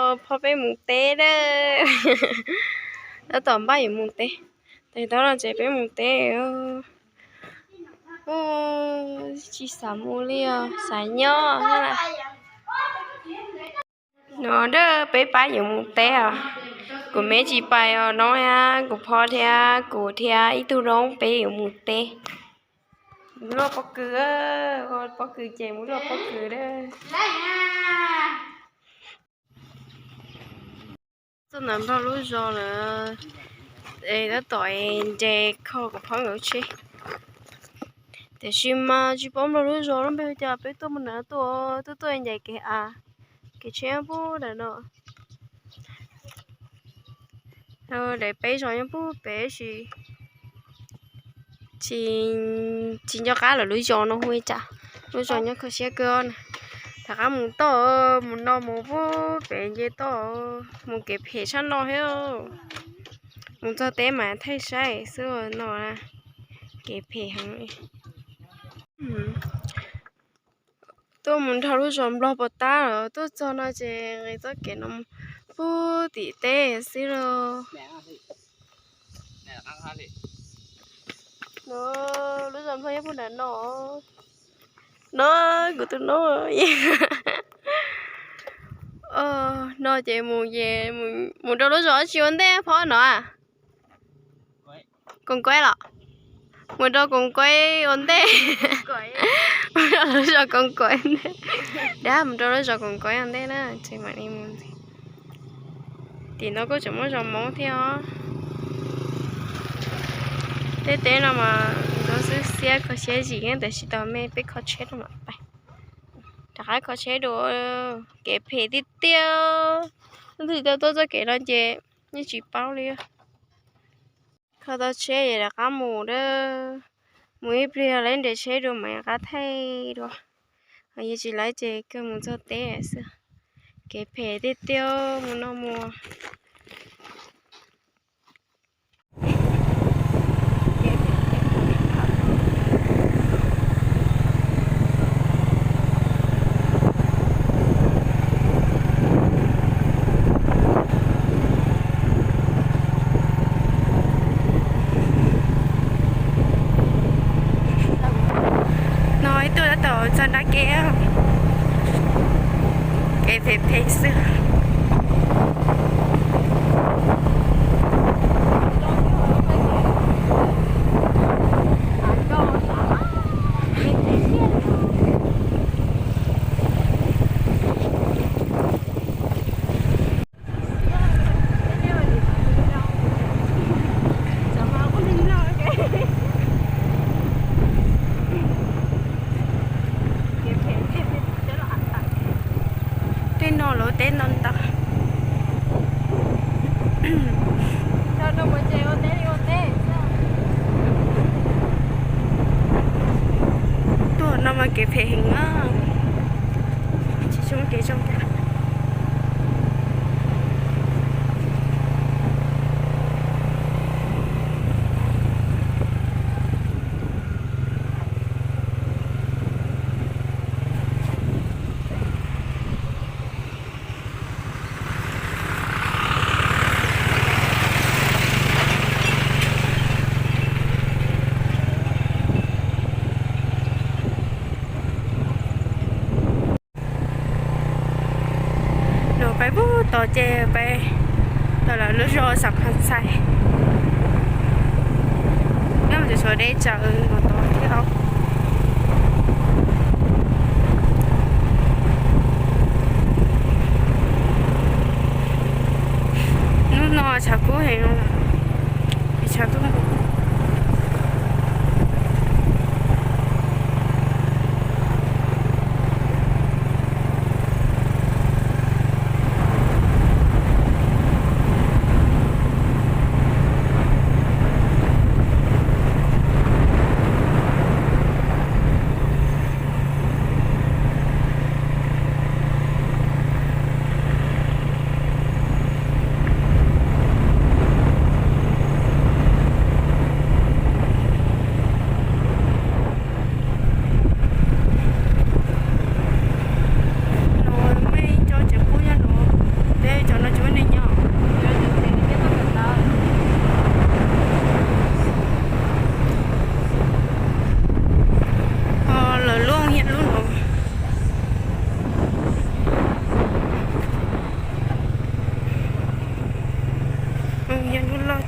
Phob peb mus teb na. Tab tom npaj yuav mus teb. Tes taub no ces peb mus teb. Tsis xav mus li os, xav nyob. No peb pab yuav mus teb os. Kuv me tsis pais os, no kuv phob thiab kuv thiab ib tug noob peb yuav mus teb. Mus luaj pob kws, ua pob kws ces mus luaj pob kws a. Txog ntawm Nplog lub zos lawm, tab tom nres kho kuv phob nkawd lub tsheb. Tiam sis mas tsis paub Nplog lub zos lub npe cas, peb tuaj mus ntawm no tuaj, tuaj tuaj ncaim kev av, kev tsheb nyob pub ntawm no. Daim peb zos nyob pub pem tsis, tsis nco qab lawm lub zos no hu li cas. Lub zos nyob kho siab kawg na. Rov qab mus toj, mus no mus pub pem nce toj, mus kev phem tshaj no thiab. Mus txog teb mas thaij saib xwb no, kev phem heev. Tuaj mus nrog lub zos Nplog pov tab los tuaj txog no ces nqis txoj kev no mus pub tim teb xwb lauj. No, lub zos Nplog nyob puag nram no. No, kuv tus noob. No ces mus ces mus rau lub zos tsis ua ntej phob no a. Koos Kuaib los? Mus rau Koos Kuaib ua ntej. Mus rau lub zos Koos Kuaib ntej. Dab mus rau lub zos Koos Kuaib ua ntej na, tseem mam li mus ntxiv. Tim no kuj tseem muaj zos Hmoob thiab os. Tej teb no mas zoo xwb xiab kho siab zim, tiam sis tau me peb kho tsheb rau mam pais. Rov qab kho tsheb dua, kev phem tiag tiag. Leej twg tau tuaj txoj kev no ces yeej tsis paub li. Kho tau tsheb es rov qab mus a. Mus ib pliag lawv nres tsheb dua mam rov qab thaij dua. Ho yog tsis lawv ces kawg mus txog teb xwb. Kev phem tiag tiag, mus no mus. No ib tuaj tab tom txog nrab kev, kev phem phem xwb. Tej no lawv teb ntau ntau. Tuaj no mas kev phem heev na. Tsis zoo kev zoo kiag. Luag pais pub tod ces pais tau lawm lub zos Xam Phas Xais. Nyob mus txog deb tsawv mus tod thiab. Hnub no tshav kub heev, tshav kub.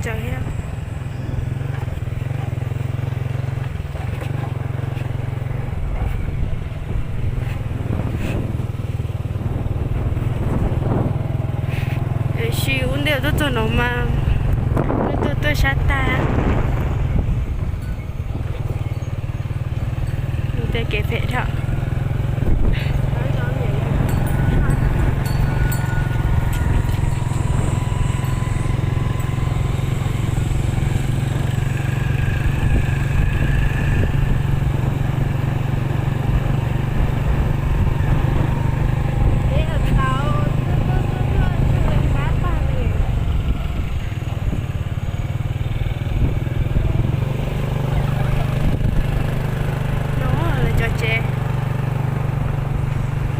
Tsawv thiab. Tiam sis ua ntej tuaj txog no mas lub tuaj tuaj sab tag. Tej kev phem dhau. No lawv cov tsev,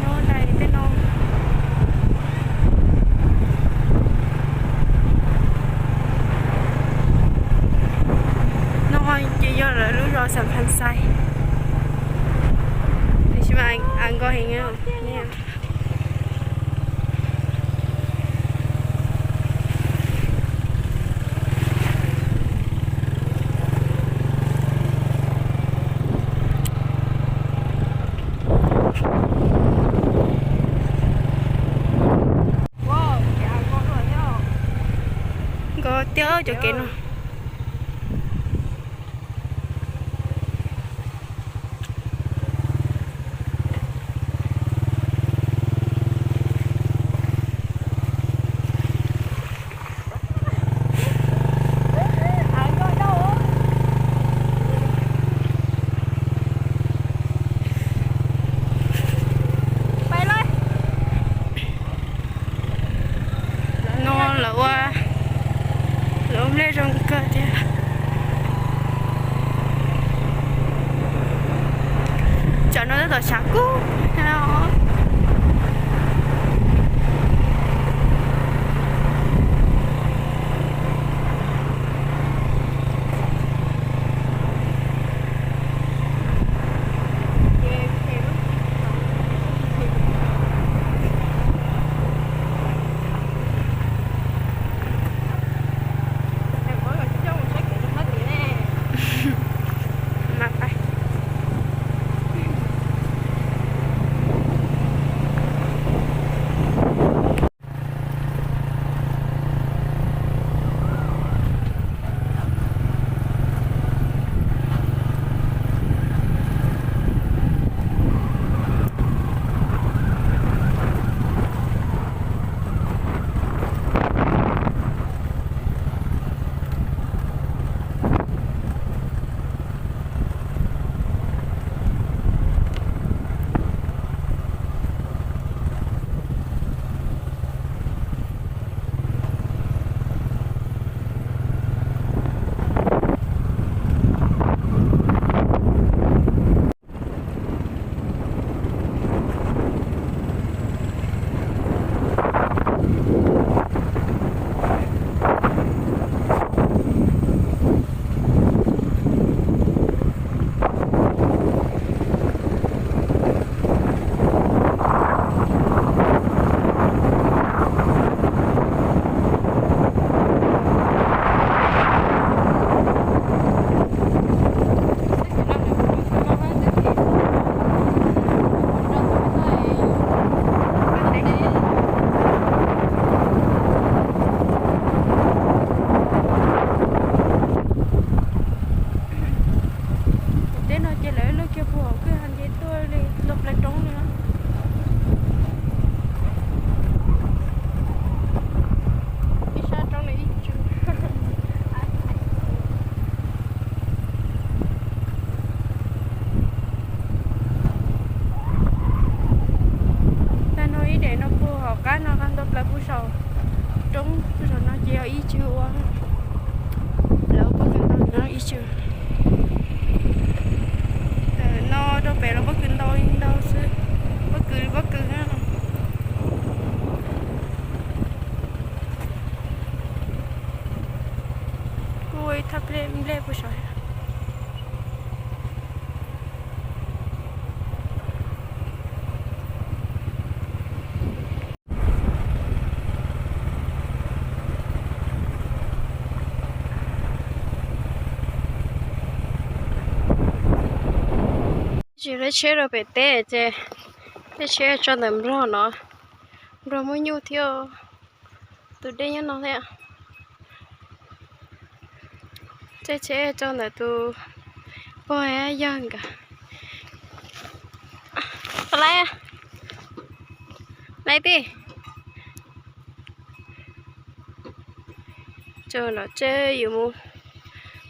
no dais tej no. No ces yog lawv lub zos Xas Phas Xais, tiam sis mas a nkoj heev. Nkoj tiag cov kev no. No lawv ua, lawv ua nplej zoo kawg thiab. Cov no tab tom tshav kub. Teb no ces lawv luaj kiag puag hauv kwj ha nce tuaj li ntau plaws roob li. Ib sab roob li ib tsev. Tag no ib daim no puag hauv qab no ntau plaws puag saum roob, puag saum no ces yog ib tsev ua. Lawv pob kws ntau no ib tsev. Tam no rau pem los pob kws ntau li ntau xwb, pob kws li pob kws na. Kuj ua ib thaj nplej puag saud. Tsis lawv tsheb rau pem teb ces tej tsheb tso ntawm Nplog no, Nplog muaj nyuj thiab, tus dej nyob no thiab. Tej tsheb tso ntawm tus pog yawg nkawd. Laiv, laiv tij. Tso no tsheb yuav mus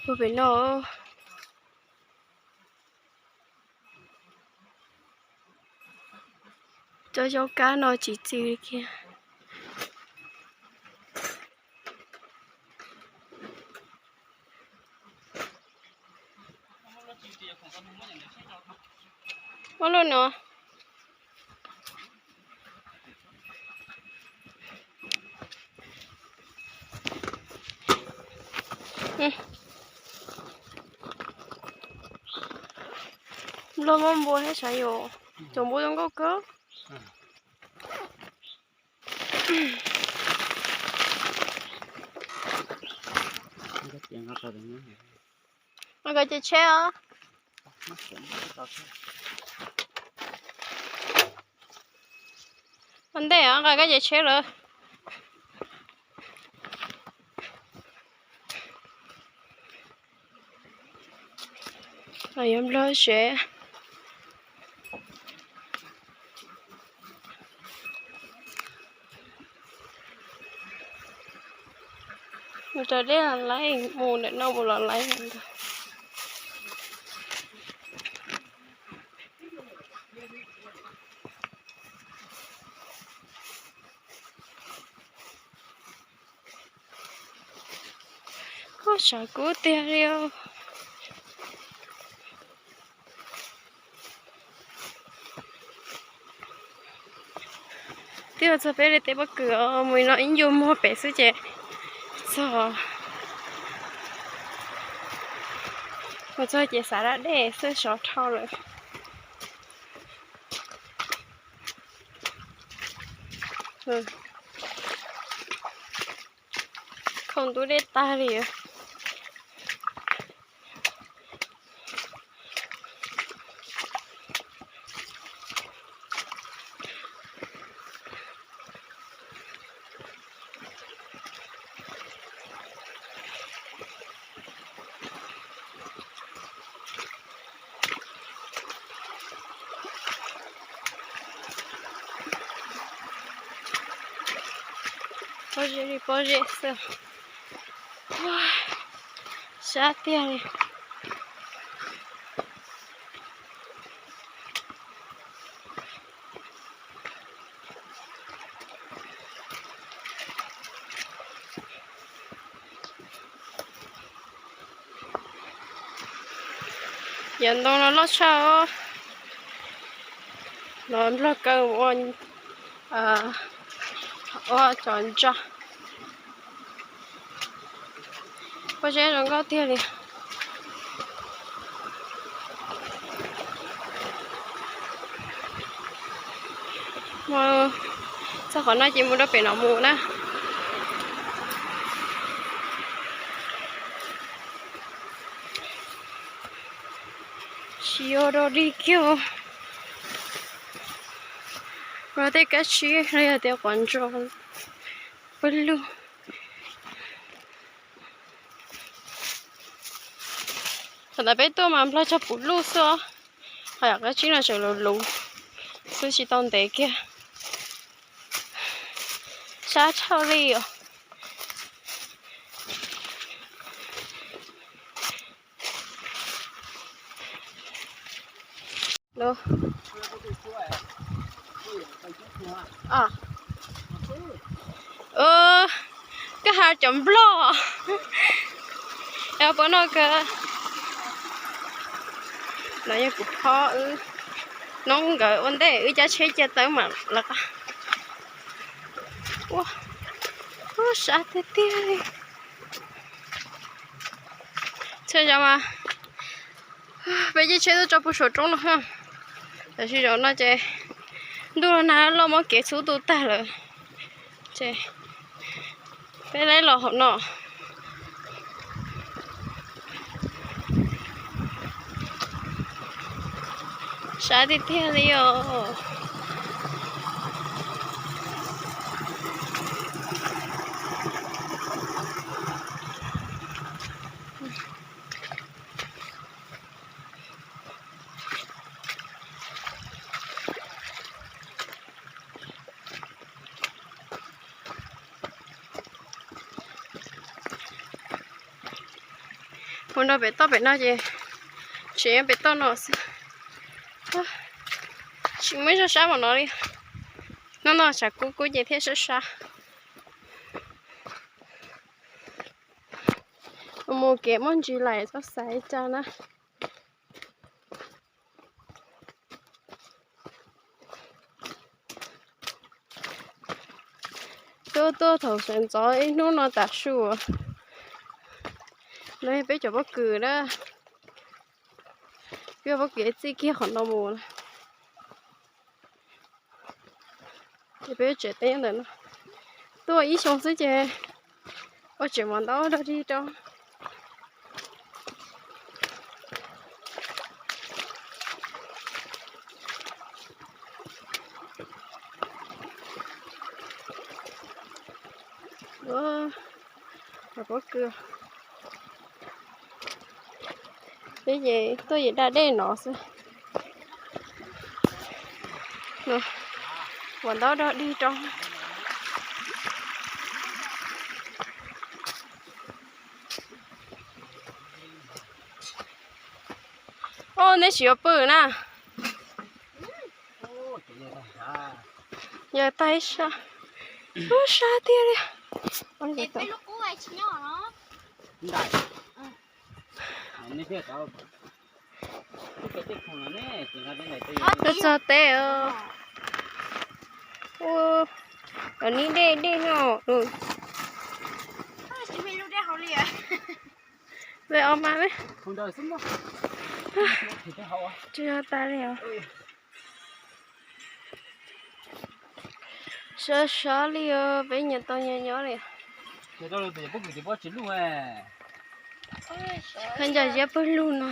puag pem no. Cov zaub kab no tsis txi li kiag. Ua luaj no. Nplog muaj npua thiab sav yus, cov npua zoo nkauj kawg. Nqa koj cev tsheb os. Ua ntej os, nqa koj cev tsheb lawm. Yuav Nplog tsev. Mus rau deb los laib, mus ntawm no mus los laib ntag. Koj sav kub tiag li os. Twb yog txog peb li teb pob kws os, mus no ib ncua muag pem xwb ces txog. Mus txog ces xav da dej xwb, sov dhau lawm. Khaus ntub dej tag li. Pob zeb li pob zeb xwb. Sab tiag li. Yam ntoo no loj tshaj. Los Nplog kaw ua, ua cov ntsa. Pob zeb zoo nkauj tiag li. Mus txog qhov no ces mus rau pem no mus na. Tsis yog dog dig kiag. Mus tej kab tsib los yog tias quav ntsos pawg lug. Thaum ntawd peb tuaj mas Nplog tsuas puv luj xwb os, ho yam kab tsib no tseem luv luv xwb tsis tau ntev kiag. Sab tshaj li os. Koj has cov Nplog, yog puas noj kawg. No yog kuv phob wb, noob nkawd ua ntej wb cab tsheb cia tawb mam lawv qab. Ua, sab tiag tiag li. Txhua zaus mas peb caij tsheb tuaj tso puag saum roob no, tab sis zaum no ces ntuj los nag loj muab kev txhub tu tag lawm, ces peb laib los hauv no. Sab tiag tiag li os. Mus nrog pem toj pem no ces tseem pem toj no xwb. Tsis muaj ib zag sab npaum no li. Hnub no tshav kub kub ces thiaj sab sab. Mus kev muaj ntsis laim txhob xaiv ib tsa na. Tuaj tuaj thaum sawv ntxov ib hnub no tas su. No yog peb cov pob kws na. Peb pob kws txij kiag qhov no mus na. Ces peb tsev teb ntawm no. Tuaj ib xyoo xwb ces ua tsev mov ntaub dog dig rau. Pob kws. Peb ces tuaj yim da dej no xwb. Ua ntaub dog dig rau. Au, neb tsis yuav pw na. Yog tag ib sab. Ub, sab tiag li. Tuaj txog teb os. Ua, cov nib dej dej no. Ve o mas ne. Tsis yog tas li os. Sov sov li os, peb nyias tau nyias nyob li. Khaws ncas ziab pawg lug no.